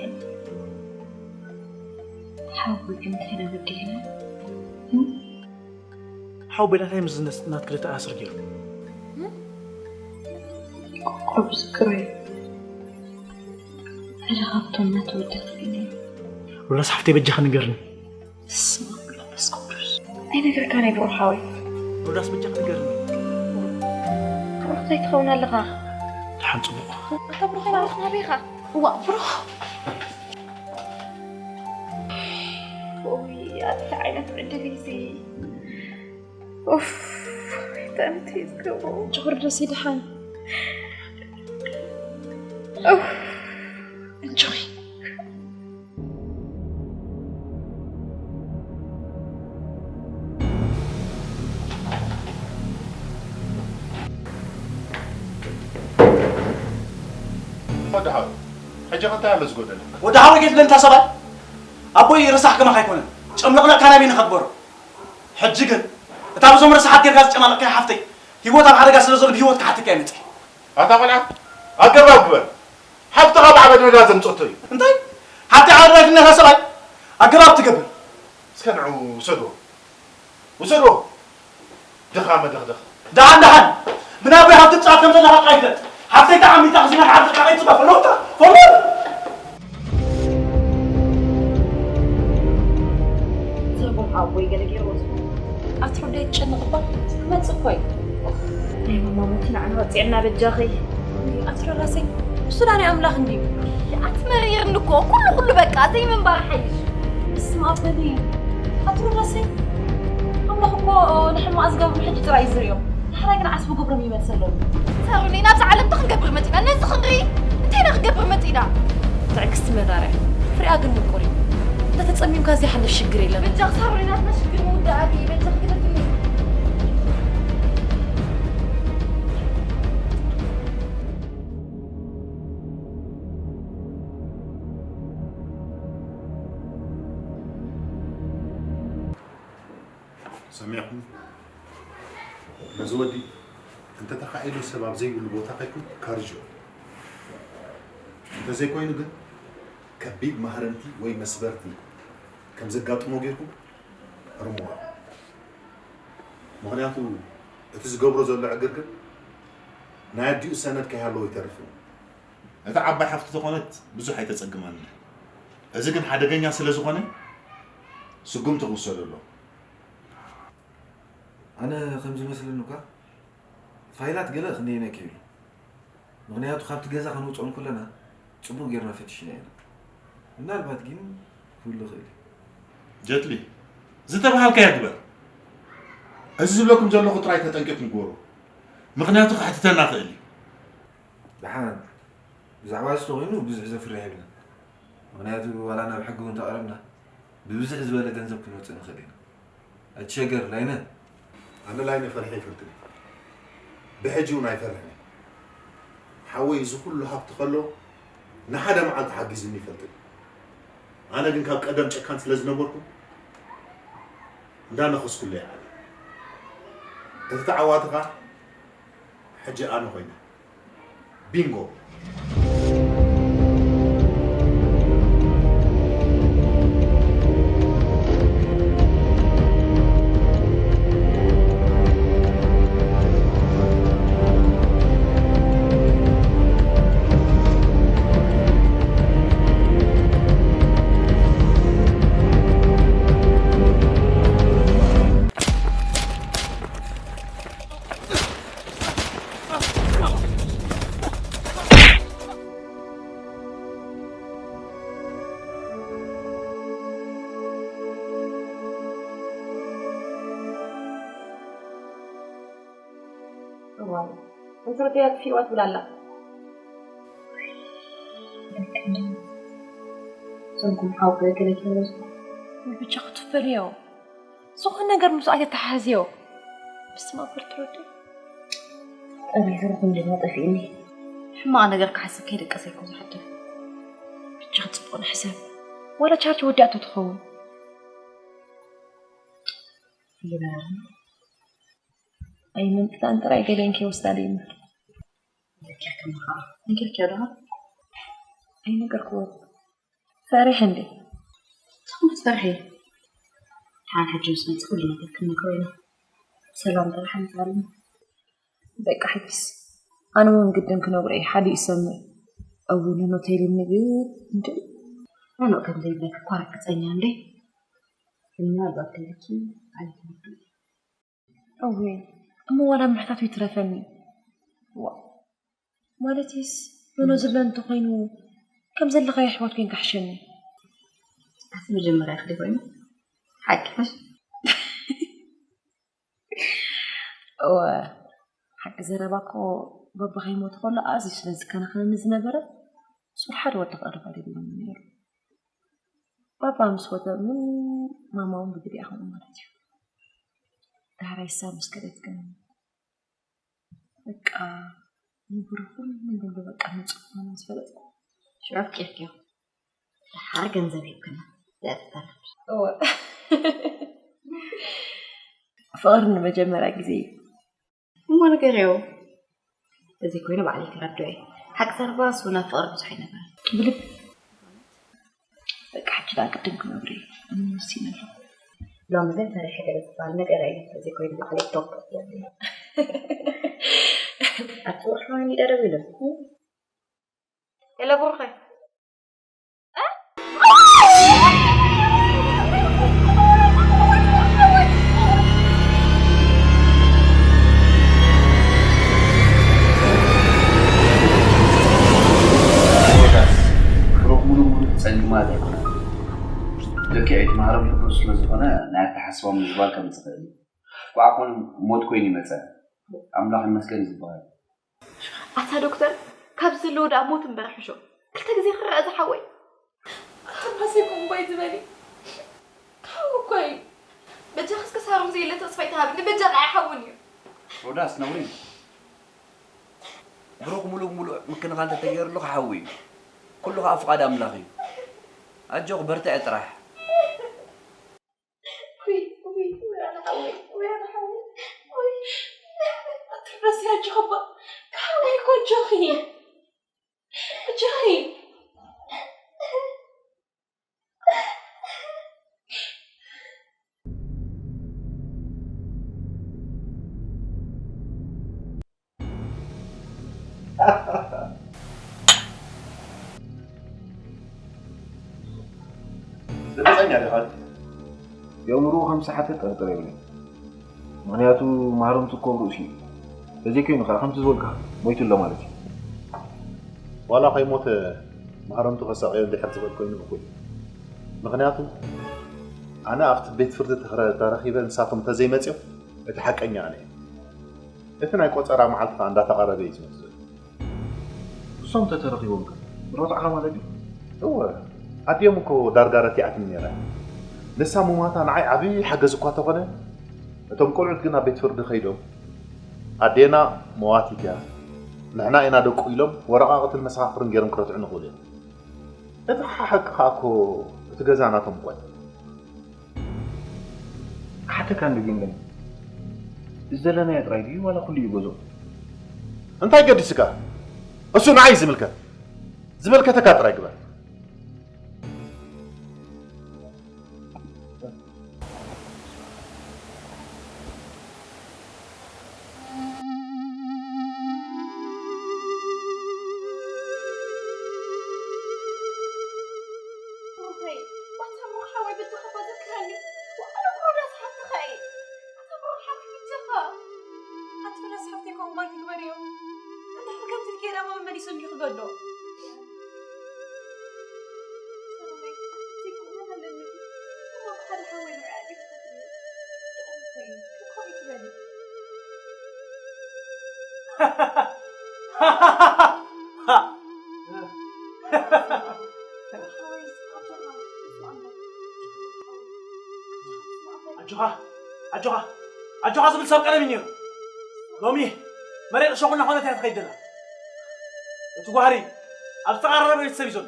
ሓወይ ግን እንታይ ኢና በዲልና? እም? ሓው በዳታይ ምስ ናትኪ ክልተ ኣስር ገይሩ? እም? ቆቆ ብዝክሮ እዩ። ሓደ ካብቶም ናተወዳእቲ እዩ። ሮዳስ ሓፍተይ በጃኺ ንገርኒ። በስመ ኣብ መንፈስ ቅዱስ። ኣይነግረካን እየ ብሩኽ ሓወይ። ሮዳስ በጃኺ ንገርኒ። ብሩኽ እንታይ ትኸውን ኣለኻ? ደሓን ጽቡቕ። ኣታ ብሩኽ ባዕልኻ ናበይ ኢኻ? እዋእ ብሩኽ። ኡይ ኣቲ ዓይነት ዕድል እዩ እዚ። ኡፍ፣ ጠንቲ ዝገብሩ። ጆርጆስ ይድሓን። ኡፍ፣ እንጆይ። ወዲ ሓወይ፣ ሕጂ ከ እንታይ ኣሎ ዝጎደለ? ወዲ ሓወይ ከይትብለኒ እታ ሰብኣይ፣ ኣቦይ ረሳሕ ከማኻ ኣይኮነን። ጨምለቕለቕካ ናበይ ንኸግበሮ? ሕጂ ግን እታ በዞም ረሳሓት ጌርካ ዝጨማለቕካያ ሓፍተይ፣ ህይወት ኣብ ሓደጋ ስለ ዘሎ ብህይወት ክሓተካ እየ መጺአ። ኣታ ቆልዓ፣ ኣገባብ ግበር። ሓፍትኻ ብዓበድ መዳ ዘምጸቶ እዩ። እንታይ? ሓፍተይ ዓበድ መዳ ሰብኣይ ኣገባብ ትገብር። እስከ ንዑ ውሰድዎ፣ ውሰድዎ። ድኻ መደኽደኽ። ደሓን፣ ደሓን። ብናበይ ሃብቲ ትጻወት ከም ዘለኻ ጥራይ ፍለጥ። ሓፍተይ ተዓሚታ ክዚና ንዓዲ ጥራይ ትጽበ። ፈሎታ፣ ፈሎታ። ትርጉም ሓወይ ገለ ገይርዎ ዝኾነ። ኣትሮ ደይ ትጨንቕ እባ። ክመጽእ እኮ እዩ። ናይ ማማ ሞት ንዓና ወጺዕና በጃኺ። ኣትሮ ራሰይ፣ እሱ ዳ ናይ ኣምላኽ እንድዩ። ኣቲ መሪርኒ እኮ፣ ኩሉ ኩሉ በቃ ዘይምንባር ሓይሽ። እስማ በሊ። ኣትሮ ራሰይ፣ ኣምላኽ እኮ ንሕማቕ ዝገብሩ ሕጂ ጥራይ እዩ ዝርእዮም። ንሕራይ ግን ዓስቢ ግብሮም ይመልሰሎም። ሳሮነይ፣ ናብዛ ዓለም እንታይ ክንገብር መጺና? ነዚ ክንርኢ እንታይ ኢና ክንገብር መጺና? ትዕግስቲ መራርያ፣ ፍሬኣ ግን ምቁር እዩ። እንተ ተጸሚምካ ዘይሓልፍ ሽግር የለን። በጃኽ ሳሮነይ፣ ናትና ሽግር ምውዳእ ኣድልዪ፣ በጃኽ ግደፍኒ። ሰሚዕኩም? ነዚ ወዲ እንተተኻኢሉ ሰብ ኣብ ዘይብሉ ቦታ ከይኩን ካርጆ። እንተዘይኮይኑ ግን ከቢድ ማህረምቲ ወይ መስበርቲ ከም ዘጋጥሞ ጌርኩም እርምዋ። ምኽንያቱ እቲ ዝገብሮ ዘሎ ዕግርግር ናይ ኣዲኡ ሰነድ ከይሃለዎ ይተርፍ እዩ። እታ ዓባይ ሓፍቲ ተኾነት ብዙሕ ኣይተጸግማን። እዚ ግን ሓደገኛ ስለ ዝኾነ ስጉምቲ ክውሰደሉ። ኣነ ከም ዝመስለኒ እኳ ፋይላት ገለ ክንደየናይ ክህሉ። ምኽንያቱ ካብቲ ገዛ ከነውፅኦ እንከለና ፅቡቕ ጌርና ፈቲሽና ኢና። ምናልባት ግን ክህሉ ይኽእል እዩ። ጀትሊ፣ ዝተባሃልካዮ ግበር። እዚ ዝብለኩም ዘለኹ ጥራይ ተጠንቂቕኩም ግበሩ። ምኽንያቱ ከሕትተና ይኽእል እዩ። ደሓን፣ ብዛዕባ እዚ ተኾይኑ ብዙሕ ዘፍርሕ የብለን። ምኽንያቱ ዋላ ናብ ሕጊ እውን ተቐረብና ብብዝሒ ዝበለ ገንዘብ ክንወፅእ ንኽእል ኢና። ኣይትሸገር ላይነ። ኣነ ላይነ ፈርሒ ኣይፈልጥን እየ። ብሕጂ እውን ኣይፈርሕን እየ። ሓወይ እዚ ኩሉ ሃብቲ ከሎ ንሓደ መዓልቲ ሓጊዙኒ ይፈልጥን። ኣነ ግን ካብ ቀደም ጨካን ስለ ዝነበርኩ እንዳነኸስኩሉ እየ ዓብየ። እቲ ተዓዋቲ ኸኣ ሕጂ ኣነ ኮይነ። ቢንጎ። እዋይ፣ እንተረዲኣ ክፊእዋ ትብል ኣላ። ሰንኩም ሓው ገለ ገለ ትብሎ። ብቻ ክትፈልዮ። ዝኾነ ነገር ምስኡ ኣይተተሓሕዝዮ። በስመ ኣብ ወልድ ወመንፈስ ቅዱስ። ጠሪዙ ርኹም ድማ ጠፊእኒ። ሕማቕ ነገር ክሓስብ ከይደቀሰ እኮ ዝሓድር። ብቻ ጽቡቕ ንሕሰብ። ዋላ ቻርጅ ወዲኣቶ ትኸውን። ይበራርም። ኣይመንጥላን ጥራይ ገለን ከይወስዳ ደይምር። ነጊርክያ ዶ? ኣይነገርክዎን። ፈሪሐ እንዴ? ትኹን ትፈርሒ። ደሓን ሕጂ ምስ መጽእ ኩሉ ነገር ክንነግሮ ኢና። ሰላም ጥራሕ ንዛረብ። በቃ ሕጅስ ኣነ እውን ግድን ክነግሮ እየ። ሓደ ይሰምዕ እውን ሆቴል ምግብ እንዴ? ኣነ ከም ዘይብለኪ እኮ ርግጸኛ እንዴ? ግን ምናልባት ከይልኪ ኣይትወዱ። እወ፣ እሞ ዋላ ምሕታቱ ይትረፈኒ። ዋ፣ ማለትስ ኖኖ ዝብለ እንተኾይኑ ከም ዘለኻዮ ኣሕዋት ኮይንካ ሕሸኒ። ኣቲ መጀመርያ ክዲ ኮይኑ ሓቂ ምሽ? እወ፣ ሓቂ ዘረባ እኮ በባ ከይሞተ ከሎ ኣዝዩ ስለ ዝከናኸነኒ ዝነበረ ሱር ሓደ ወዲ ክቐርብ ኣይደልዮን ነይሩ። ባባ ምስ ሞተ እውን ማማ እውን ብግዲኣ ከምኡ ማለት እዩ። ዳሕራይ እሳ ምስ ከደት ግን በቃ ንብሩ ኩሉ ንብሩ በቃ ንጹህ ምዃኑ ምስ ፈለጥኩ ሽዑ ኣፍቂርክዮ። ደሓር ገንዘብ ሂብክና ዘእትተና። እወ። ፍቕሪ ንመጀመርያ ግዜ እዩ። እሞ ንገርዮ። እዚ ኮይኑ ባዕለይ ክረድኦ እየ። ሓቂ ዘረባ እሱ ናብ ፍቕሪ ብዙሕ ኣይነበረን። ብልብ በቃ ሕጂ ደኣ ቅድም ክነብር እዩ። ኣነ ወሲነ ኣለኹ። ሎሚ ግን ፈሪሐ ገለ ዝበሃል ነገር የለን። እዚ ኮይኑ ባዕለይ ቶፕ የብለይ። ኣብቲ ወርሒ ወይኒ ደረብ ኢሉ። የለ ብሩኸይ። ብሩክ ሙሉእ ሙሉእ ጸሊማ ዘይኮነ። ልክዕ እቲ ማህረም ፍቅሪ ስለ ዝኾነ ናይ ኣተሓስባ ምዝባል ከም ዝኽእል እዩ። ዋዕኮን ሞት ኮይኑ ይመጸ። ኣምላኽ ይመስገን ዝበሃል። ኣታ ዶክተር፣ ካብዚ ዘለዎ ደኣ ሞት እምበር ሕሾ። ክልተ ግዜ ክረኣ ዝሓወይ። ኣታ ማሰይኩም ባይ ዝበሊ። ሓው እኮ እዩ። በጃኺ እስከ ሳሮን ዘየለ ተስፋ ይትሃብኒ፣ በጃኺ ኣይሓውን እዩ። ሮዳስ ነውሪ እዩ። ብሩክ ሙሉእ ብሙሉእ ምክንኻን ተተገይርሉ ክሓዊ እዩ። ኩሉ ከዓ ፍቓድ ኣምላኽ እዩ። ኣጆኽ በርትዐ ጥራሕ። ውይ ውይ ውይ ኣነ ሓወይ ውይ ኣነ ሓወይ ውይ ኣትረስያ ኣጆኺ እባ ክሓወይ እኮ ኣጆኺ ኣጆኺ ርግጸኛ ዲኻ? የእምርኡ ከም ዝሰሓተ ጥርጥር የብለይን። ምኽንያቱ ማህረምቱ እኮ ኣብ ርእሱ እዩ። ተዘይኮይኑ ከኣ ከምቲ ዝበልካ ሞይቱ ኣሎ ማለት እዩ። ዋላ ከይሞተ ማህረምቱ ከሳቕዮ እንድሕር ዝኽእል ኮይኑ እኹል እዩ። ምኽንያቱ ኣነ ኣብቲ ቤት ፍርዲ ተረኺበ ንሳቶም እንተዘይመጺኦም እቲ ሓቀኛ ኣነ እየ። እቲ ናይ ቆጸራ መዓልቲ ከኣ እንዳተቓረበ እዩ ዝመጽእ ዘሎ። እሶም ተተረኺቦም ከ ረትዕኻ ማለት እዩ? እወ ኣዲኦም እኮ ዳርጋ ረቲዓትኒ ነይራ። ንሳ ሙማታ ንዓይ ዓብዪ ሓገዝ እኳ ተኾነ እቶም ቆልዑት ግን ኣብ ቤት ፍርዲ ከይዶም ኣዴና መዋቲት እያ ንሕና ኢና ደቁ ኢሎም ወረቓቕትን መሰኻኽርን ገይሮም ክረትዑኒ ይኽእሉ እዮም። እቲ ሓቂ ከኣ እኮ እቲ ገዛ ናቶም እኳ እዩ። ክሓተካ እንዶ ጊንገን እዚ ዘለናዮ ጥራይ ድዩ ዋላ ኩሉ እዩ ገዝኡ? እንታይ ገዲስካ? እሱ ንዓይ እዩ ዝምልከት። ዝመልከተካ ጥራይ ግበር። ሩተይ፣ ኣታ ብሩኽ ሓወይ በጃኻ እባ ዘክረኒ። ወኣነ እኮ ሮዳስ ሓፍትኻ እየ። ኣታ ብሩኽ ሓወይ በጃኻ። ኣቲ ሮዳስ ሓፍተይ እኮ እባ ይግበርዮ። እንድሕር ከምዚ ኢልክዮ ደኣ መመሊሱ እንዲዩ ክገዶ። ሰሎመይ፣ ዘይክእመን ኣለኒ። እሞ ብሓደ ሓወይ ንርኣያ ዲኺ ትብሊ? ጥዑም እኮ እዩ። ኮፍ ትበሊ። ኣጆኻ ኣጆኻ ኣጆኻ ዝብል ሰብ ቀደም እዩ ነይሩ። ሎሚ መሬት እሾኽ እናኾነት እያ ትኸይድ ዘላ። እቲ ጓህሪ ኣብ ዝተቓረረ ቤተሰብ እዩ ዘሎ።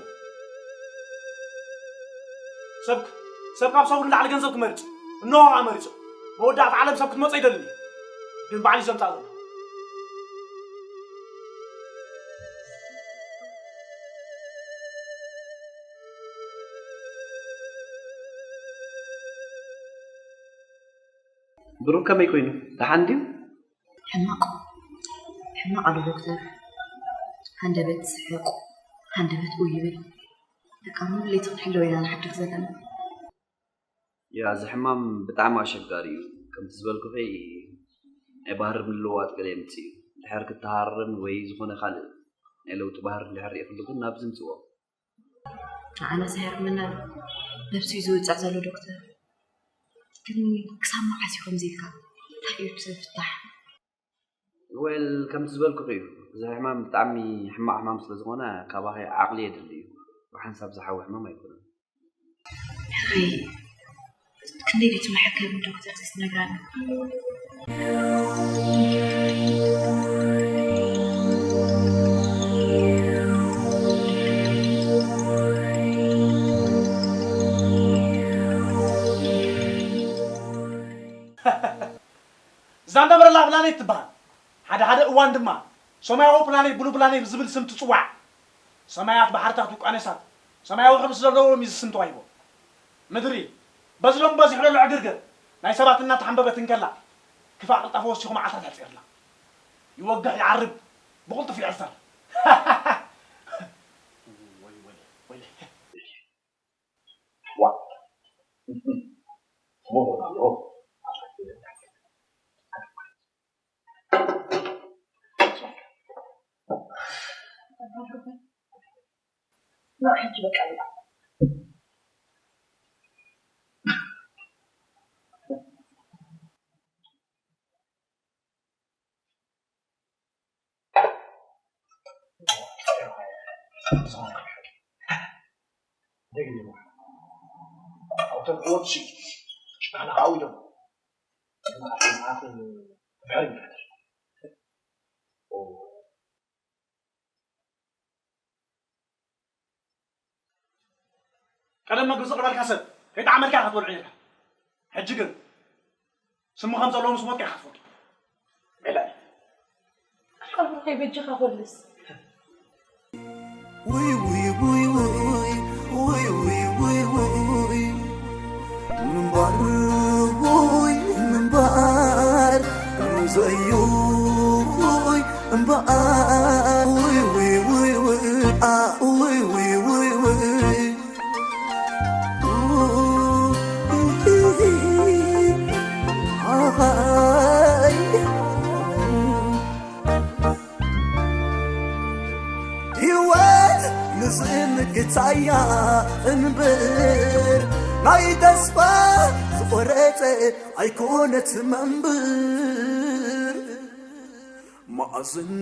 ሰብ ሰብ ካብ ሰቡ ንላዕሊ ገንዘብ ክመርጽ እነሆ ከኣ መሪጹ። መወዳእታ ዓለም ሰብ ክትመጾ ኣይደልን እዩ። ግን ባዕሉ እዩ ዘምጻእ ዘሎ። ብሩክ ከመይ ኮይኑ? ደሓን ድዩ? ሕማቕ ሕማቕ ኣሎ ዶክተር። ሃንደበት ይስሕቕ፣ ሃንደበት ኡይ ይብል። በቃ ሙሉ ለይቲ ክንሕለዎ ኢና ንሓድር ዘለና። ያ እዚ ሕማም ብጣዕሚ ኣሸጋሪ እዩ። ከምቲ ዝበልኩኺ ናይ ባህሪ ምልውዋጥ ገለ የምፅእ እዩ። እንድሕር ክተሃረም ወይ ዝኾነ ካልእ ናይ ለውጢ ባህሪ እንድሕር ርኢኽሉ ግን ናብዚ ምፅዎ። ንዓና ሳይርመና ነብሱ እዩ ዝውፅዕ ዘሎ ዶክተር። ግን ክሳብ መዓስ እዩ ከምዚ ኢልካ? እንታይ እዩ እቲ ፍታሕ? ዌል ከምቲ ዝበልኩኺ እዩ። እዚ ሕማም ብጣዕሚ ሕማቕ ሕማም ስለ ዝኾነ ካባኺ ዓቕሊ የድሊ እዩ። ብሓንሳብ ዝሓዊ ሕማም ኣይኮነን። ሕራይ ክንደይ ድዩ እቲ መሐከሚ ዶክተር ዘይትነግራና? እዛ እነበረላ ፕላኔት ትበሃል። ሓደ ሓደ እዋን ድማ ሰማያዊ ፕላኔት፣ ብሉ ፕላኔት ብዝብል ስም ትጽዋዕ። ሰማያት፣ ባሕርታት፣ ውቅያኖሳት ሰማያዊ ሕብሪ ስለ ዘለዎም እዩ እዚ ስም ተዋሂቦም። ምድሪ በዚ ሎም በዚሑ ዘሎ ዕግርግር ናይ ሰባት እናተሓንበበት እንከላ ክፋእ ቅልጣፈ ወሲኹ መዓልታት የሕፂርላ። ይወግሕ ይዓርብ ብቕልጡፍ ይዕፈር። ወይ ወይ ወይ። ቀደም መግቢ ዝቕርበልካ ሰብ ከይተዓመልካ ኢኻ ክትበልዖ ነይርካ። ሕጂ ግን ስሙ ከም ዘለዎ ምስ ሞትካ ኢኻ ክትፈልጦ። ሜላ እዩ። ቀብሩ ከይበጀኻ ኮልስ። ውይ ውይ ውይ ውይ ውይ ውይ ውይ ውይ ምንባር ውይ ምንባር ዘዩ ውይ እምበኣር ውይ ውይ ውይ ውይ ኣ ውይ ውይ ውይ ውይ ኣይ ህይወት ንዝእንግታያ እንብር ናይ ተስፋ ዝቆረጸ ኣይኮነት መንብር ማእዝን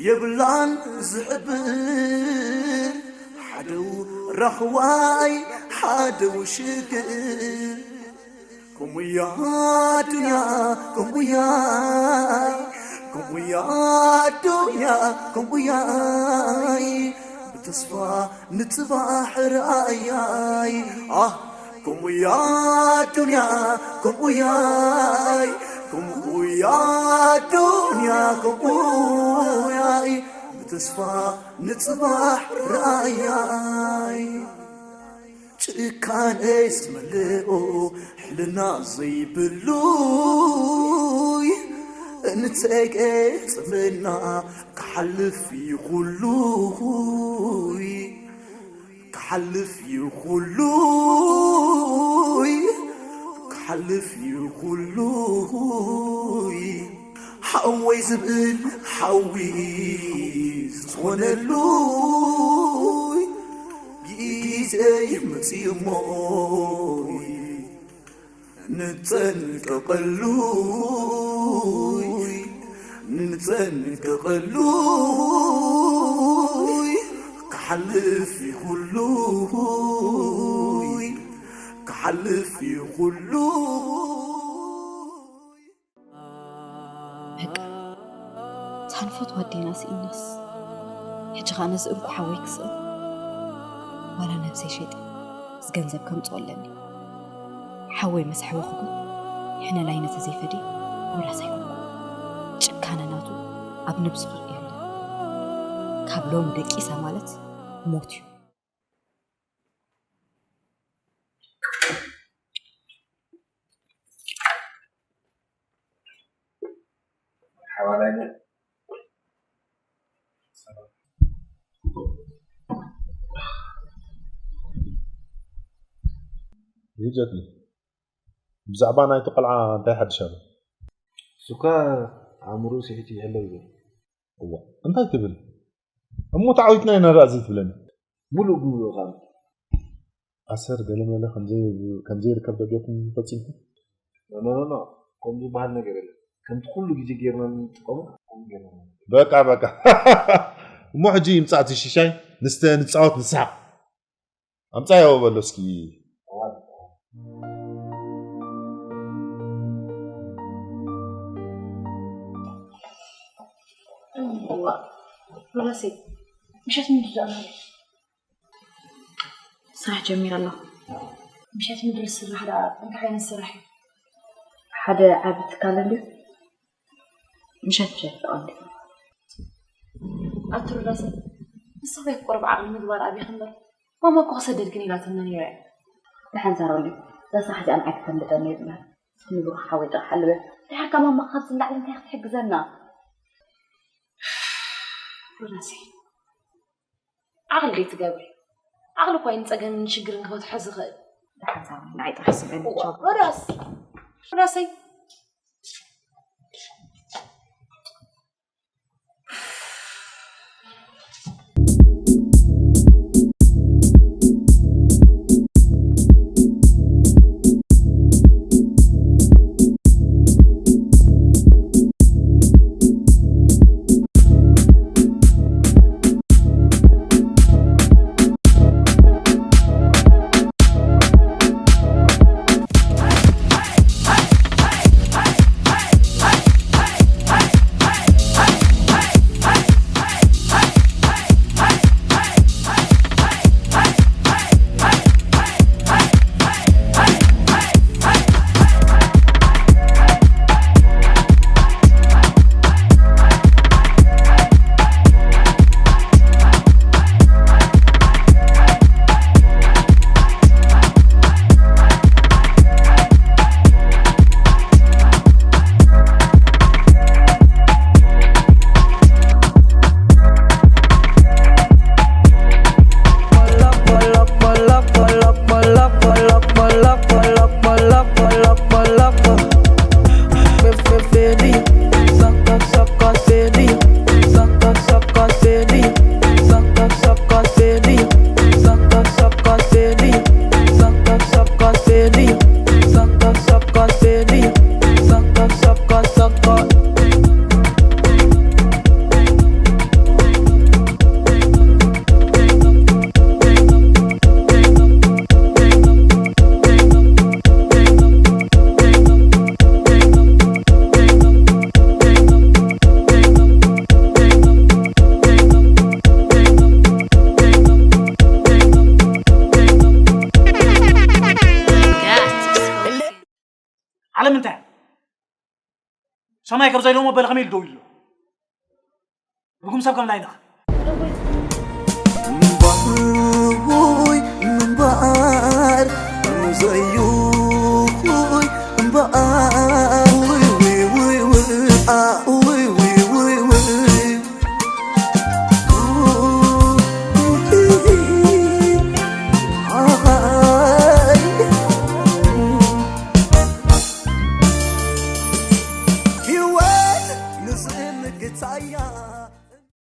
የብላን ዝሕብር ሓደው ራኽዋይ ሓደው ሽግር ከምኡያ ዱንያ ከምኡያይ ከምኡያ ዱንያ ከምኡያይ ብተስፋ ንጽባሕ ርኣያይ ኣህ ከምኡያ ዱንያ ከምኡያይ ከምኡያ ዱንያ ከምኡያይ ብተስፋ ንጽባሕ ርኣያይ ጭካነ ዝመልኦ ሕልና ዘይብሉይ እንተገጽምና ክሓልፍ ይኹሉይ ክሓልፍ ይኹሉይ ክሓልፍ ይኹሉይ ሓወይ ዝብል ሓዊ ዝኾነሉይ ግዜ ይመጽእ እሞ ንጸንቀቐሉይ ንጸንቀቐሉይ ክሓልፍ ይኹሉ ክሓልፍ ይኹሉ በቃ እታ ንፈትዋ ኣዴና ስኢናስ ሕጂ ኸኣ ነዚ እንኮ ሓወይ ክስእን ዋላ ነብሰይ ሸይጠ እዚ ገንዘብ ከምጽኦ ኣለኒ። ሓወይ ምስ ኣሕዋኹ ግን ሕነ ላይነተ ዘይፈድየ ጎላስ ኣይኮንኩን። ጭካነ ናቱ ኣብ ነብሱ ክርኢ ኣለኒ። ካብ ሎሚ ደቂሰ ማለት ሞት እዩ። ሓባላይነ ይጀትኒ ብዛዕባ ናይቲ ቆልዓ እንታይ ሓድሽ ኣሎ? እሱካ ኣእምርኡ ስሒቱ ይሕለው ይብል። እዋ እንታይ ትብል እሞ ተዓዊትና ኢና ደኣ ዘይትብለኒ? ሙሉእ ብሙሉእ ካብ ኣሰር ገለመለ ከም ዘይርከብ ዶ ጌርኩም ፈጺምኩም? ኖኖኖኖ ከምኡ ዝበሃል ነገር የለን። ከምቲ ኩሉ ግዜ ጌርና እንጥቀሞ ከምኡ ጌርና ንጥቀም። በቃ በቃ እሞ ሕጂ ይምጻእ እቲ ሽሻይ ንስተ ንጻወት ንስሓቕ። ኣምጻዮ በሎ እስኪ። እዋ ሮባሴ ምሸት ምንድን ደኣ ማለት ስራሕ ጀሚረ ኣለኹ። ምሸት ምድሪ ዝስራሕ ደኣ እንታይ ዓይነት ስራሕ እዩ? ሓደ ዓቢ ትካል እንድዩ። ምሸት ምሸት ተቐሚጥና። ኣቲ ሮዳስ ንስኺ ዘይትቆርብ ዓቕሊ ምግባር ኣብይኺ እምበር ማማ እኮ ክሰደድክን ኢላትና ነይራ እያ። ደሓን ዛረበኒ። እዛ ስራሕ እዚኣ ንዓይ ክተንብጠኒ የብላን። ንብሩኽ ሓወይ ጥራሕ ኣለበ። ድሓር ካብ ማማ ካብዚ ንላዕሊ እንታይ ክትሕግዘና? ሮዳሰይ፣ ዓቕሊ ደይ ትገብሪ? ዓቕሊ እኳ እዩ ንጸገምን ንሽግርን ክበትሖ ዝኽእል። ብሓንሳብ ንዓይ ጥራሕ ስበኒ። እዋ፣ ቻው። ሮዳስ፣ ሮዳሰይ። ዓለም እንታይ? ሰማይ ካብ ዘይለሞ በለ ከመይ ኢሉ ደው ኢሉ? ርጉም ሰብ ከም ላይነኽ። እምባይ ምንባር ዘይኹይ እምባር